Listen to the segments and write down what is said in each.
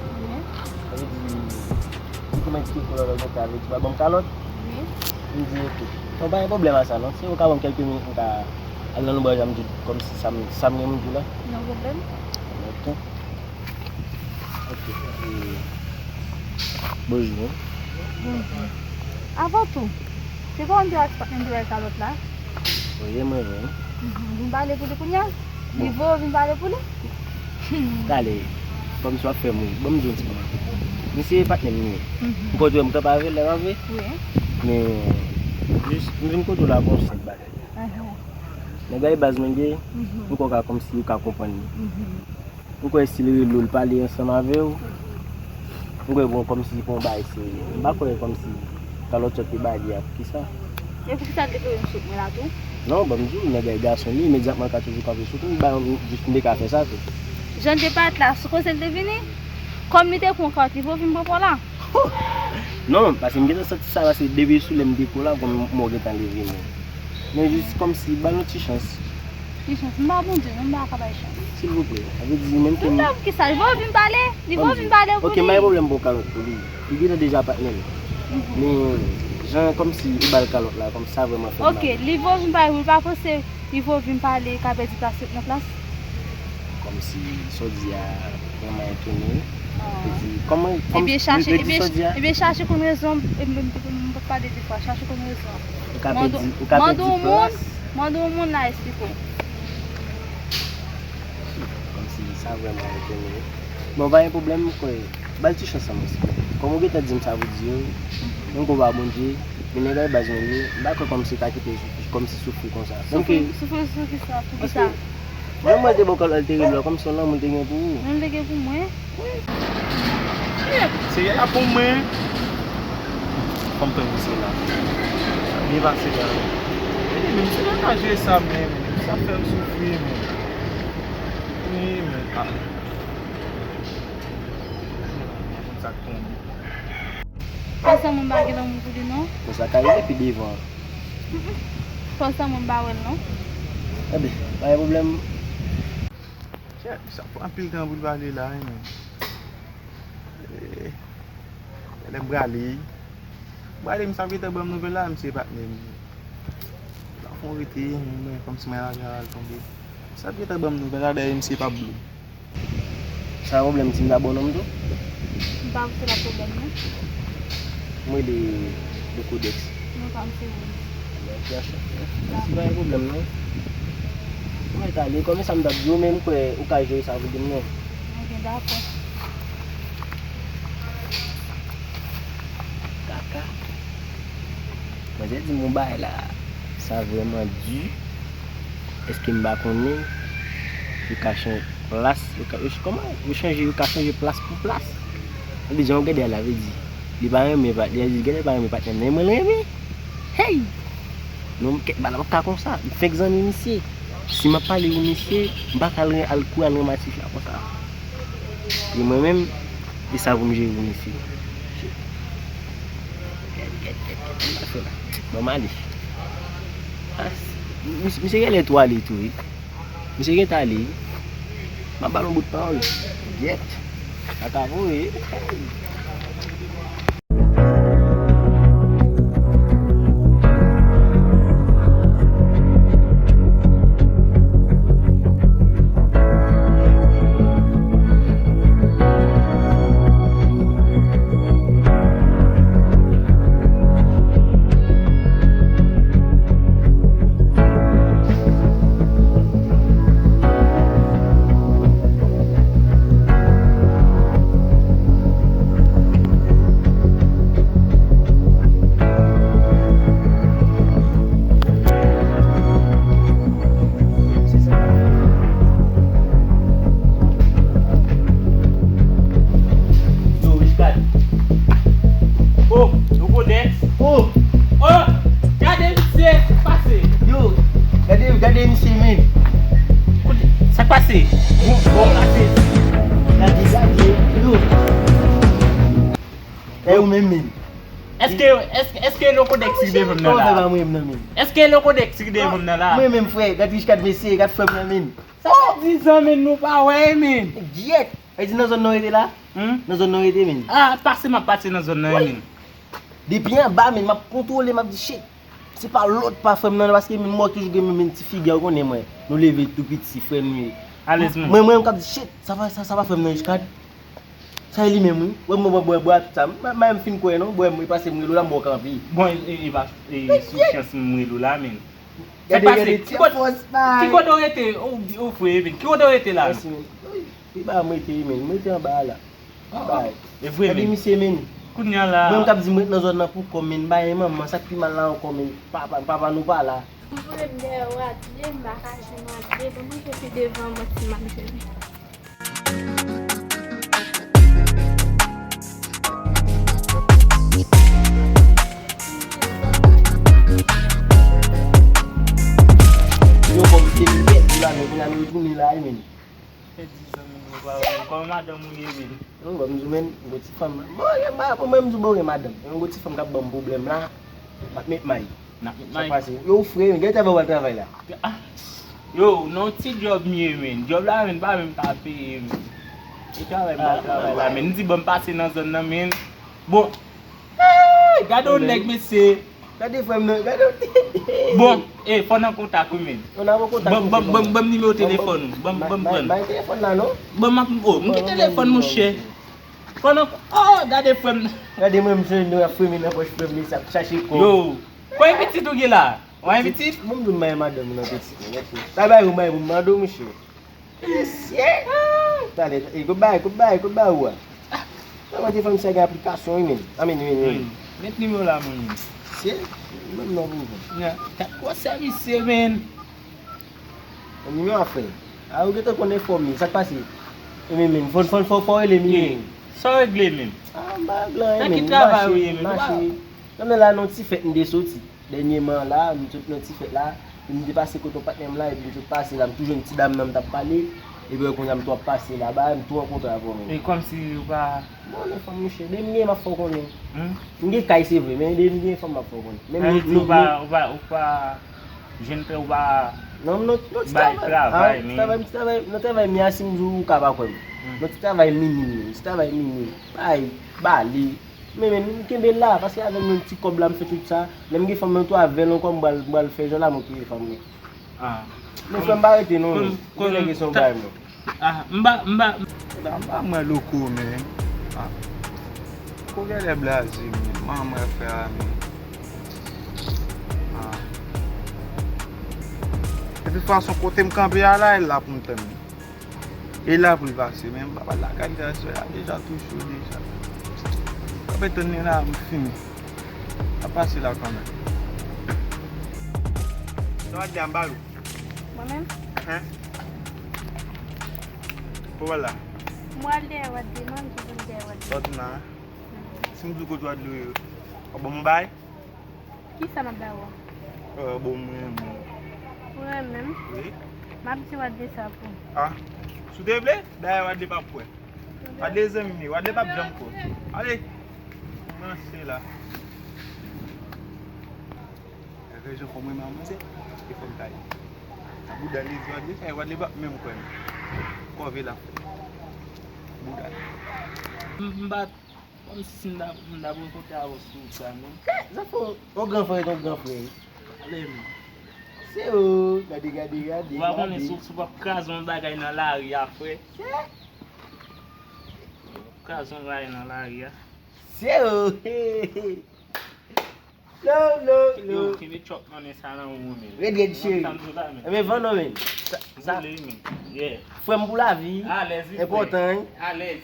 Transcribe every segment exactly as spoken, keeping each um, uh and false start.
Wi. Sa vle di, li kòmanse kite kòlòlò gen sa vle di pa ban m kalòt. Wi. M di, "Oke. Bon, pa gen pwoblèm a sa, non. Si ou ka ban m kèlke minit, m ka al nan lonbraj la, m di kòmsi sa m, sa m gen pou m di w la." Yon pwoblèm? Oke. Oke. E, bonjou. Bonjou. Avan tou, se pa ou menm ki te bay kalòt la? Wi, e mwen menm. Mhm. Vin pale pou li kounye a? Li voye w vin pale pou li? Tale, kòmsi w ap fè m ri. Ban m di w yon ti bagay. Misye e patnè m li ye. Mhm. M kontre m kanpe avè l, lè m ap vle. Wi. Men, jis, m vin kote w la pou yon senp bagay. Aha. Nèg la e baz mwen gen, mhm, m kwè w ka kòmsi ou ka konprann li. Mhm. M kwè si l rele w, l pale ansanm avè w, m kwè bon, kòmsi pou yon bagay serye. M pa kwè kòmsi kalòt sòt li bay li a, poukisa? E poukisa l te voye m sot mwen la tou? Non, ban m di w, nèg la e gason li, imedyatman l ka toujou kanpe sou tou, m ba, m, jis m te ka fè sa tou. Jan l te parèt la, sou koze l te vini? Kòm li te pran kalòt, li voye vin pran pa w la? Non, paske m gentan santi sa, paske depi sou lè m te pran la, kòm mwen gentan leve men. Men jis kòmsi, ba l yon ti chans. Ti chans? M pa Bondye, non, m pa ka bay chans. Silvouplè, sa vle di menm ke m. M pa poukisa, li voye vin pale, li voye vin pale pou li. Oke, m pa gen pwoblèm pou kalòt pou li. Li gentan deja patnè m. Mhm. Men, jan kòmsi ou ba l kalòt la, kòmsi sa vrèman fè m mal. Oke, li voye vin pale pou li, pa panse li voye vin pale, ka pèdi plas sot nan plas. Kòmsi sa w di a vrèman etone. Ah. Li di, kòman, kòm, ebyen, chache, ebyen, ebyen, chache konn rezon, e m, m, m, m pa pale de fwa, chache konn rezon. Ou ka pèdi, ou ka pèdi plas. Mande yon moun, mande yon moun la esplike w. Kòmsi sa vrèman etone. Bon, pa gen pwoblèm, m kwè. Ba l ti chans lan, mwen, silvouplè. Kòm ou gentan di m sa pou di yo, menm ke w pa Bondye, men nèg la e baz mwen li ye, m pa kwè kòmsi w ka kite l soufri, kòmsi soufri konsa. Soufri, soufri, soufri sa, poukisa? Paske, menm mwen te ba w kalòt, l te rele w, kòmsi yon lanmou l te gen pou ou. Menm l te gen pou mwen? Wi. Shit, se yaya pou mwen. Fò m tankou se la. Sa byen pase la. Wi, men misye pa ka jwe sa, men sa fè m soufri, men. Wi, men, ah. Konn sa k tonbe. Fò sa mwen pa gen lanmou pou li, non. Konsa ka rive pi devan. Mm-mm. Fò sa mwen pa wè l, non. Ebyen, pa gen pwoblèm. Chè, sa fè anpil tan pou l pale la, wi, men. Eh, lè m prale, m prale, misye ap gentan ban m nouvèl la, misye patnè m. L ap fè yon rete, mwen, kòmsi mwen lage al tonbe. Misye ap gentan ban m nouvèl la, dayè misye pa blou. Sa pwoblèm si m ta ba w non m tou? M pa panse l ap pwoblèm non. M rele Decodex. Non, pa m se moun. Mèsi, pa gen pwoblèm non. Mwen ta ale, kòm sa m t ap di w, men m kwè ou ka jere sa pou di m non. Ok, dakò. Kaka. Manzè di m yon bagay la, sa vrèman di. Èske m pa konnen yo ka chanje plas, yo ka, yo, kòman yo chanje, yo ka chanje plas pou plas? Epi jan w gade a la, vle di, li pa renmen patnè, li di, gade pa renmen patnè m nan, e mwen l renmen. Hey! Non, kèt bagay la pa ka konsa. M fenk zanmi misye. Si m ap pale pou misye, m pa ka al, al kouri al renmen tifi a konsa. E mwen menm, e sa pou m jere pou misye. Gèt, gèt, gèt, gèt, sa m ap fè la. Ban m ale. Ah, misye, misye genlè tou ale tou, wi. Misye gentan ale, wi. M ap ba l yon bout pawòl. Gèt. Sa ka voye. Yo, Richcard. Oh, Lokodex. Oh. Oh, gade misye, sa k pase? Yo, gade, gade misye, men. Kote, sa k pase? Bon, bon. Sa k pase? Gade, gade, yo. E ou menm, men. Èske, èske, èske Lokodex ki devan m nan la? Èske Lokodex ki devan m nan la? Mwen menm, frè, gad Richcard, mesye, gad frè m nan, men. Sa fè diz an, men, nou pa wè, men. Gyèt. Sa vle di nan zòn nan w rete la? Hmm? Nan zòn nan w rete, men. Ah, pase m ap pase nan zòn nan, men. Depi anba, men, m ap kontwole, m ap di, shit. Se pa lòt pa frè m nan, paske men mwen toujou gen men, men ti figi a, ou konnen mwen. Nou leve tou piti, frè nou ye. Alèz, mwen. Mwen, mwen, m k ap di, shit, sa pa, sa, sa pa frè m nan, Richard. Sa e li menm, wi. Wè, mwen, mwen, bwè, bwè, tout sa. M, m, m fin kwè, non. Bwè, mwen pase m rele w la, m wè w kanpe. Bon, e, e, e, pa, e, sou chans m rele w la, men. Sa k pase? Ki kote, ki kote w rete? Ou, ou fre, men. Ki kote w rete la? Mèsi, men. Wi, pi ba m rete, men. M rete anba a la. Bay. E vre, men. Gade misye, men. Kounye a la. Mwen, m t ap di m ret nan zòn nan pou kò m, men. Bay manman, sa k pi mal la ankò, men. Papa, papa nou pa la. M vre m dèyè w, Wadley, m pa ka jwenn Wadley. Ban m rive pi devan, mwen, si m ap jwenn. Yo, kòm se li pèdi la, men kounye a nou retounen la, men. Fè dizan, men, nou pa wè. Kòman madanm ou ye, men? Non, bon, m di w, men, m gon ti fanm. Bon, gen bagay pou mwen, m di w, bon, gen madanm. Yon gon ti fanm k ap ban m pwoblèm la. M ap met may. N ap met may. Sa pase? Yo, frè, gen travay w al travay la? Ah, yo, nan ti djòb m ye, men. Djòb la, men, pa menm ka peye, men. E travay m al travay la, men. M di, bon, m pase nan zòn nan, men. Bon. Hey, gade yon nèg, mesye. Gade frè m nan, gade yon. Bon, e, fò n an kontak, wi, men. Ban m, ban m, ban m nimewo telefòn ou. Ban m, ban m pran. Bay telefòn la, non. Ban m, oh, m gen telefòn, monchè. Fò n an, oh, gade frè m nan. Gade mwen, m jwenn nou ap fouye men nan pòch frè m, li sa ap chache kòb. Yo, konbyen pitit ou gen la? Ou gen pitit? Bon, m di w m bay madanm ou nan pitit, men. Sa bay ou, bay pou m mande w, monchè. Mesye! Talè, e, kout bay, kout bay, kout bay ou a. Sa mande fanm sa gen aplikasyon, wi, men. Anmen, men, men. Met nimewo la, mwen. Mesye, menm non pou ou. Kat gwosè misye, men. Nimewo a, frè. A, ou gentan konn enfòme, sa k pase? E, men, men, fò, fò, fò, fò rele m, men. Sa w regle, men? A, m pa regle anyen, men. Nan ki travay ou ye, men? Mache. Non, men la, nan ti fèt m te soti. Dènyèman la, m sot nan ti fèt la, epi m te pase kote yon patnè m la, epi m sot pase la, m tou jwenn ti dam nan m t ap pale, epi kounye a m tou ap pase laba, m tou rankontre avè w menm. E kòmsi ou pa... Bon, men fanm mouche, depi m gen, m ap fè w konnen. Hmm? M gen kay, se vre, men depi m gen fanm, m ap fè w konnen. Menm nou, nou, ou pa, ou pa, ou pa jwenn frè, ou pa... Non, non, non, ti bay travay, travay, men. Travay, ti travay, nan travay m ye a, si m di w, ou ka pa kwè m. Hmm. Non, ti travay minim, ti travay minim. Bay, bale. Men, men, m kenbe l la, paske avè m yon ti kòb la, m fè tout sa. Lè m gen fanm nan tou avè l ankò, m pral, m pral fè jan la, m okipe fanm nan. Ah. Men frè m pa rete non, men. Gen nèg ki se yon bagay, mwen. Ah, m pa, m pa. M pa mwen loko, men. Ah. Ko genlè blaze, men. Manman frè a, men. Ah. Epi fason kote m kanpe a la, e la pou m tann li. E la pou l pase, men m pa pral lakay li, aswè a deja tou cho deja. M ap tann li la, m fini. L ap pase la kanmenm. Sa w ap di a, m ba yo? Mwen menm? Hen? Pou w al la? Mwen al dèyè Wadley, mwen di pou m dèyè Wadley. Sa w di la? Si m di w kote Wadley ye, w ap ban m yon bagay? Kisa m ap ba w a? Euh, bon, mwen renmen w. Ou renmen m? Wi. M ap di Wadley sa pou ou. Ah. Si w te vle, dayè Wadley p ap kwè. Wadley zanmi m ye, Wadley p ap janm kwè. Ale. Ranse la. Rezon fò mwen renmen manzè, e fò m ta ye. Bouda lezi Wadley, sa e Wadley p ap menm kwè m. Kòve la. Bouda. M, m pa Kòmsi si m ta, m ta pral kontre avè w sou sa, non. Zafè w, yon gran frè ret yon gran frè, wi. Ale, men. Se ou, gade, gade, gade, gade. Ou pa konnen si w, si w p ap kraze yon bagay nan lari a, frè. Se. Kraze yon bagay nan lari a. Se ou. Lo, lo, lo. Yo, kenbe chòk mannen sa nan men w, men. Red, red, cheri. Enben, vann non, men. Sa, sa. Frè m pou lavi. Alèz, wi, frè. Enpòtan, wi. Alèz.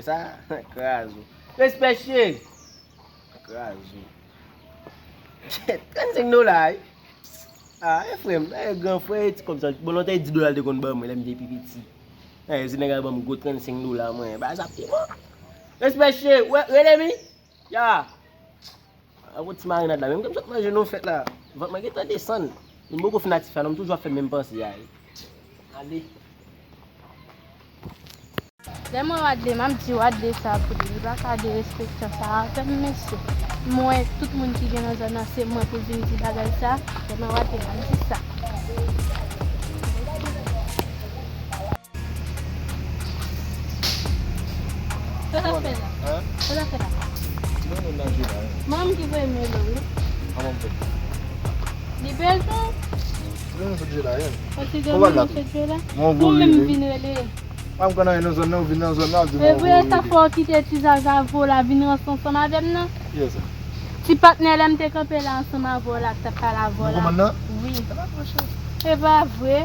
Sa, kraze w. Respè, cheri. Kraze w. Trannsenk dola, wi. Ah, e frè m, e gran frè, e ti kòb sa. Bon, lontan e dis dola l te konn ban mwen, lè m te pi piti. E, se nèg la ban m gwo trannsenk dola, mwen. Ba, sa pi bon. Respè, cheri. Wè, rele mi. Ya. Ak yon ti marinad la, menm ke m sot manje nan fèt la. Vant mwen gentan desann. M poko fin aktif la non, m toujou ap fè menm panse a, wi. Ale. Lè m wè Wadley, m ap di Wadley sa pou li. Li pa ka derespektan sa avè m, mesye. M wè tout moun ki gen nan zòn nan, se mwen pou vin di bagay sa. Lè m wè Wadley, m ap di sa. Wadley, Sa w ap fè la? Hein? Sa w ap fè la? Ti manman nan jwe la, hein? Manman ki voye m rele w, wi. Kòman m fè? Li bezwen w. Ti manman sot jwe la, hein? Paske gen moun sot jwe la. Mwen pou ou menm vin rele. Pa m konn anyen nan zòn nan, ou vin nan zòn nan, ou di mwen pou ou rele. E vre, sa fò w kite ti zazavo la vin ranse ansanm avè m nan? Kiyès sa? Ti patnè lè m te kanpe la ansanm avè w la, k t ap pale avè w la. Nan kòmann nan? Wi. E pa vre.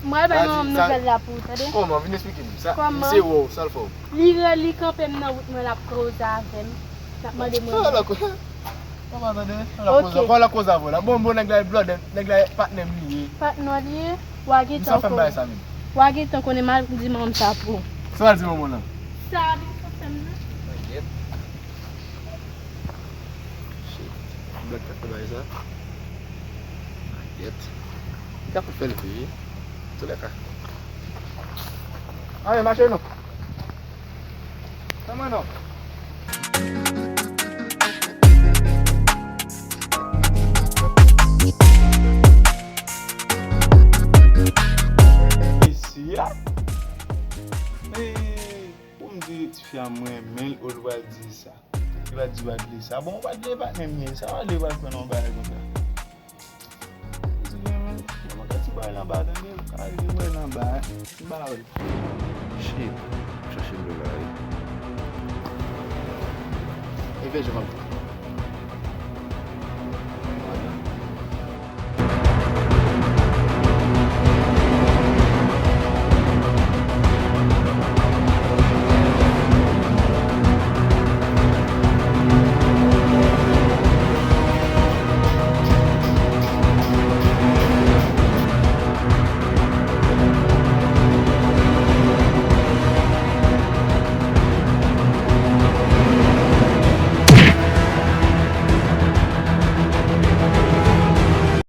M pral bay manman m nouvèl la pou ou, tande. Kòman? Vin eksplike m. Sa, misye wè w, sa l fè w? Li re, li kanpe m nan wout mwen, l ap koze avè m. L ap mande mwen. Sa la koze. Kòman tande? Sa l ap koze. Kòman l ap koze avè w la? Bon, bon, nèg la e blòdè, nèg la e patnè m li ye. Patnè w li ye? W a gentan konnen. Misye fè m bagay sa menm. W a gentan konnen, m al di manman m sa pou ou. Sa w al di manman w lan? Sa a di m sa fè m nan. Shit. Blòd ka fè bagay sa. Maket. Li ka fè l vre wi. Toulèka. Ale, mache non. Kòman non? Isi a. Pou m di tifi a m renmen l, ou l pral di sa. Li pral di w pa t vle sa. Bon, ou pa t vle patnè m ye. Sa w ale pral pran nan yon bagay konsa. Ou di gen menm, gen yon ti bagay nan ba, tande? Ou ka rive wè nan ba, ti bagay. Shit, chache dlo la, wi. E vè jan m ap